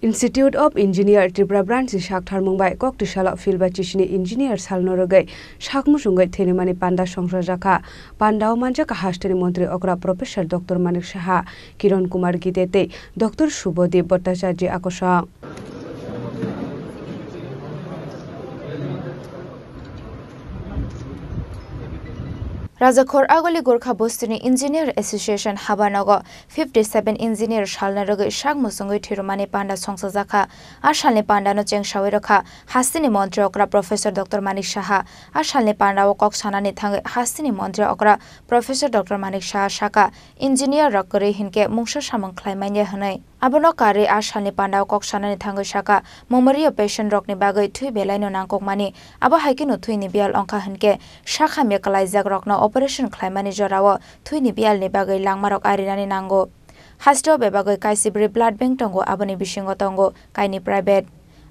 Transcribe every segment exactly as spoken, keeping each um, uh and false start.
Institute of Engineer Tripura Branch ni sakthar mung bai kok twi salo Phil bai chisini engineer salno rwgwi sak muchungwi thwinimani panda songsa jakha. Pandao manjakha hasteni montri okra Professor Doctor Manik Saha, Kiron Kumar Gite tei Doctor Subodip Bhattacharya akosong. Rajakhor Agoli Gorkha Bostini Engineer Association habanogo fifty seven engineer salna rwgwi sak muchungwi thwirwmani panda songsajakha. A salni pandano chengsawi rwkha hasteni montri okra Professor Doctor Manik Saha. A salni pandao kok sanani thangwi hasteni montri okra Professor Doctor Manik Saha saka, engineer rok kwrwi hinkhe mungsa samung khlai manya hwnwi. Abono karwi a salni pandao kok sanani thangwi saka, Mungmariyo patient rokni bagwi thwi belaino nangkukmani. Abo hai kheno thwini biyal wngkha hinkhe sak hamya kwlaijak rokno operation khlaimani jorao thwini biyalni bagwi langmarok arinani nango. Hasteo bebagwi kaisibri blood bank tongo, aboni bisingo tongo kaini private.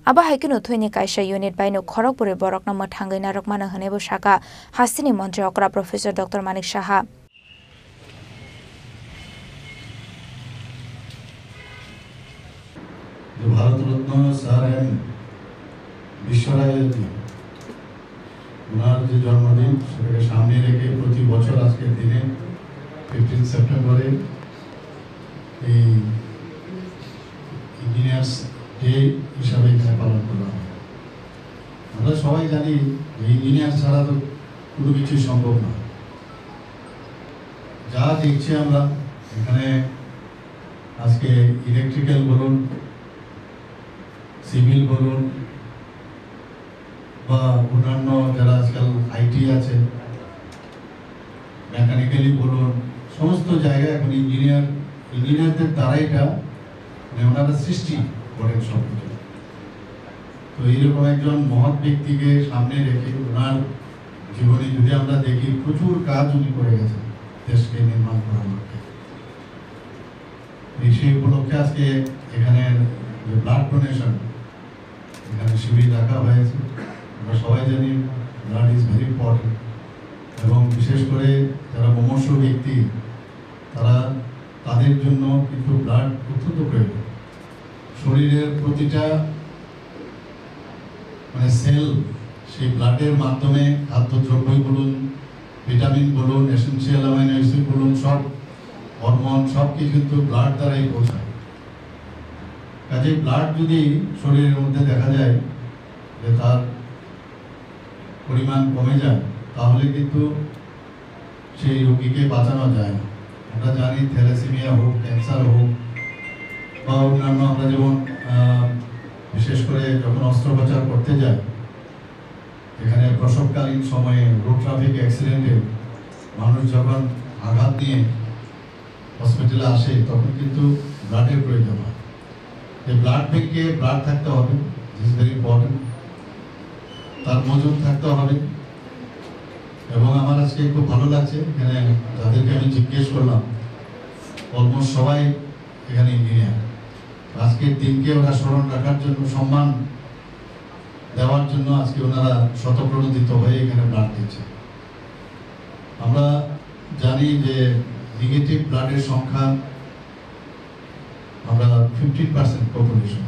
Abo hai kheno thwini kaisa unit baino khorokbrwi borokno mwthangwi narwkmano hwnwibo saka hasteni montri okra Professor Doctor Manik Saha. যে Bharat Ratna sir M বিশ্বরায়জি, ওনার যে জন্মদিন, সেটাকে সামনে রেখে প্রতি বছর আজকের দিনে, ফিফটিন সেপ্টেম্বরে, এই ইঞ্জিনিয়ার্স ডে হিসাবে এখানে পালন করা হয়। আমরা সবাই জানি যে ইঞ্জিনিয়ার ছাড়া তো কোনো কিছুই সম্ভব নয়। যা দেখছি আমরা এখানে আজকে, ইলেকট্রিক্যাল বলুন, সিভিল বলুন, বা অন্যান্য যারা আজকাল আইটি আছে, মেকানিক্যালি বলুন, সমস্ত জায়গায় এখন ইঞ্জিনিয়ার, ইঞ্জিনিয়ারদের দ্বারা এটা, মানে, ওনারা সৃষ্টি করেন সব কিছু। তো এইরকম একজন মহৎ ব্যক্তিকে সামনে রেখে ওনার জীবনে যদি আমরা দেখি, প্রচুর কাজ উনি করে গেছেন দেশকে নির্মাণ করার লক্ষ্যে। এই সেই উপলক্ষে আজকে এখানে যে ব্লাড ডোনেশন, এখানে শিবির রাখা হয়েছে। আমরা সবাই জানি ব্লাড ইজ ভেরি ইম্পর্টেন্ট, এবং বিশেষ করে যারা মুমূর্ষু ব্যক্তি, তারা, তাদের জন্য কিন্তু ব্লাড অত্যন্ত প্রয়োজন। শরীরের প্রতিটা, মানে, সেল সেই ব্লাডের মাধ্যমে খাদ্যদ্রব্যই বলুন, ভিটামিন বলুন, এসেনশিয়াল অ্যামাইনো অ্যাসিড বলুন, সব হরমোন, সব কিছু কিন্তু ব্লাড দ্বারাই পৌঁছায়। কাজেই ব্লাড যদি শরীরের মধ্যে দেখা যায় যে তার পরিমাণ কমে যায়, তাহলে কিন্তু সেই রোগীকে বাঁচানো যায় না। আমরা জানি, থ্যালাসেমিয়া হোক, ক্যান্সার হোক, বা অন্যান্য, আমরা যেমন, আহ, বিশেষ করে যখন অস্ত্রোপচার করতে যায়, এখানে প্রসবকালীন সময়ে রোড ট্রাফিক অ্যাক্সিডেন্টে মানুষ যখন আঘাত নিয়ে হসপিটালে আসে, তখন কিন্তু ব্লাডের প্রয়োজন হয়। এই ব্লাড ব্যাংকে ব্লাড থাকতে হবে, this is very important। তার মজুদ থাকতে হবে। এবং আমার আজকে খুব ভালো লাগছে, এখানে যাদেরকে আমি জিজ্ঞেস করলাম, অলমোস্ট সবাই এখানে ইঞ্জিনিয়ার। আজকের দিনকে ওরা স্মরণ রাখার জন্য, সম্মান দেওয়ার জন্য আজকে ওনারা স্বতঃপ্রণোদিত হয়ে এখানে ব্লাড দিচ্ছেন। আমরা জানি যে নেগেটিভ ব্লাডের সংখ্যা, আমরা ফিফটিন পার্সেন্ট পপুলেশন।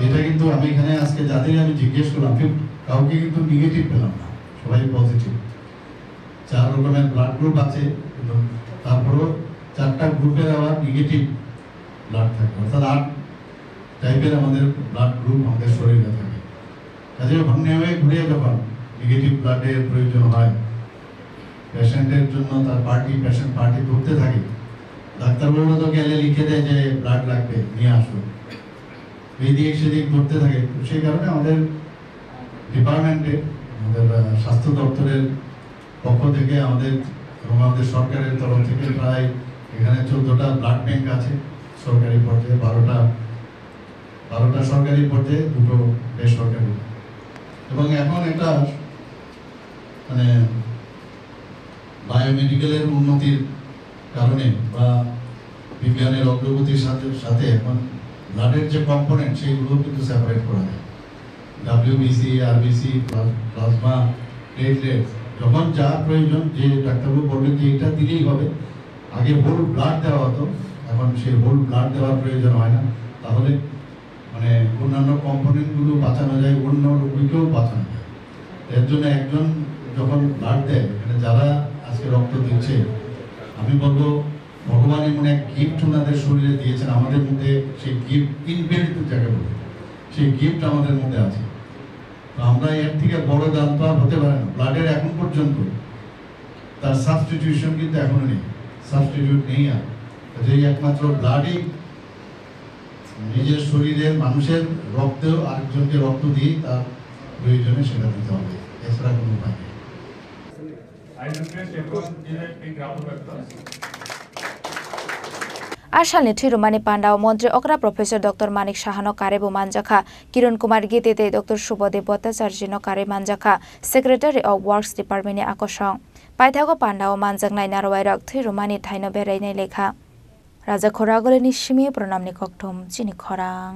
এটা কিন্তু আমি এখানে আজকে যাদের আমি জিজ্ঞেস করলাম, ফিফ-, কাউকে কিন্তু নেগেটিভ পেলাম না, সবাই পজিটিভ। চার রকমের ব্লাড গ্রুপ আছে, কিন্তু তারপরেও চারটা গ্রুপের আবার নেগেটিভ ব্লাড থাকে, অর্থাৎ আট টাইপের আমাদের ব্লাড গ্রুপ আমাদের শরীরে থাকে। কাজে ভাঙনে হয়ে ঘুরে যখন নেগেটিভ ব্লাডের প্রয়োজন হয়, পেশেন্টের জন্য তার পার্টি, পেশেন্ট পার্টি ঘুরতে থাকে। ডাক্তারবাবুরা তো গেলে লিখে দেয় যে ব্লাড লাগবে, নিয়ে আসো, এই দিক সেদিক ঘুরতে থাকে। তো সেই কারণে আমাদের ডিপার্টমেন্টে, আমাদের, আহ, স্বাস্থ্য দপ্তরের পক্ষ থেকে আমাদের এবং আমাদের সরকারের তরফ থেকে প্রায় এখানে চোদ্দটা ব্লাড ব্যাংক আছে সরকারি পর্যায়ে, বারোটা, বারোটা সরকারি পর্যায়ে, দুটো বেসরকারি। এবং এখন একটা, মানে, বায়োমেডিকেলের উন্নতির কারণে বা বিজ্ঞানের অগ্রগতির সাথে সাথে এখন ব্লাডের যে কম্পোনেন্ট, সেইগুলো কিন্তু সেপারেট করা যায়। ডাব্লিউবিসি, আরবিসি, প্লাজমা, প্লেটলেটস, যখন যা প্রয়োজন, যে ডাক্তারবাবু বলবেন যে এটা দিলেই হবে, আগে হোল ব্লাড দেওয়া হতো, এখন সেই হোল ব্লাড দেওয়ার প্রয়োজন হয় না। তাহলে মানে অন্যান্য কম্পোনেন্টগুলো বাঁচানো যায়, অন্য রোগীকেও বাঁচানো যায়। এর জন্য একজন যখন ব্লাড দেয়, মানে যারা আজকে রক্ত দিচ্ছে, আমি বলবো ভগবান এমন এক গিফট ওনাদের শরীরে দিয়েছেন, আমাদের মধ্যে সেই গিফট ইনবিল্ট যাকে বলে, সেই গিফট আমাদের মধ্যে আছে। তো আমরা এর থেকে বড় দান তো আর হতে পারে না। ব্লাডের এখন পর্যন্ত তার সাবস্টিটিউশন কিন্তু এখনো নেই, সাবস্টিটিউট নেই আর। কাজেই একমাত্র ব্লাডই নিজের শরীরের মানুষের রক্তেও আরেকজনকে রক্ত দিয়ে তার প্রয়োজনে সেটা দিতে হবে, এছাড়া কোনো উপায় নেই। I request everyone to give a big round of applause. A salni thwi rwmani pandao montri okra Professor Doctor Manik Sahano karwi bo manjakha, Kiron Kumar Gite tei Doctor Subodip Bhattacharjino karwi manjakha, Secretary of Works Department ni akosong. Paithago pandao manjaknai narwai rok thwi rwmani thaino berainai lekha. Raja Khoragulini simi pranamni kokthum chini khorang.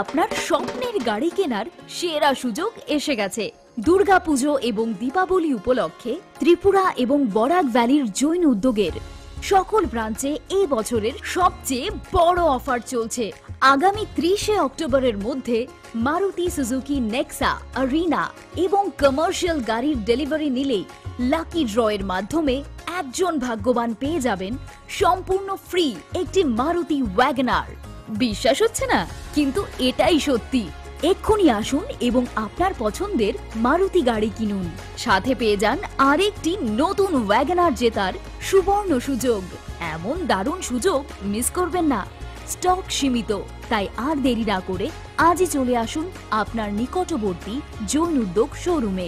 আপনার স্বপ্নের গাড়ি কেনার সেরা সুযোগ এসে গেছে। দুর্গাপুজো এবং দীপাবলি উপলক্ষে ত্রিপুরা এবং বরাক ভ্যালির জৈন উদ্যোগের সকল ব্রাঞ্চে এই বছরের সবচেয়ে বড় অফার চলছে। আগামী ত্রিশে অক্টোবরের মধ্যে মারুতি সুজুকি নেক্সা, আরিনা এবং কমার্শিয়াল গাড়ির ডেলিভারি নিলেই লাকি ড্রয়ের মাধ্যমে একজন ভাগ্যবান পেয়ে যাবেন সম্পূর্ণ ফ্রি একটি মারুতি ওয়াগনার। বিশ্বাস হচ্ছে না, কিন্তু এটাই সত্যি। এক্ষুনি আসুন এবং আপনার পছন্দের মারুতি গাড়ি কিনুন, সাথে পেয়ে যান আরেকটি নতুন ওয়াগনার জেতার সুবর্ণ সুযোগ। এমন দারুণ সুযোগ মিস করবেন না। স্টক সীমিত, তাই আর দেরি না করে আজই চলে আসুন আপনার নিকটবর্তী জৈন উদ্যোগ শোরুমে।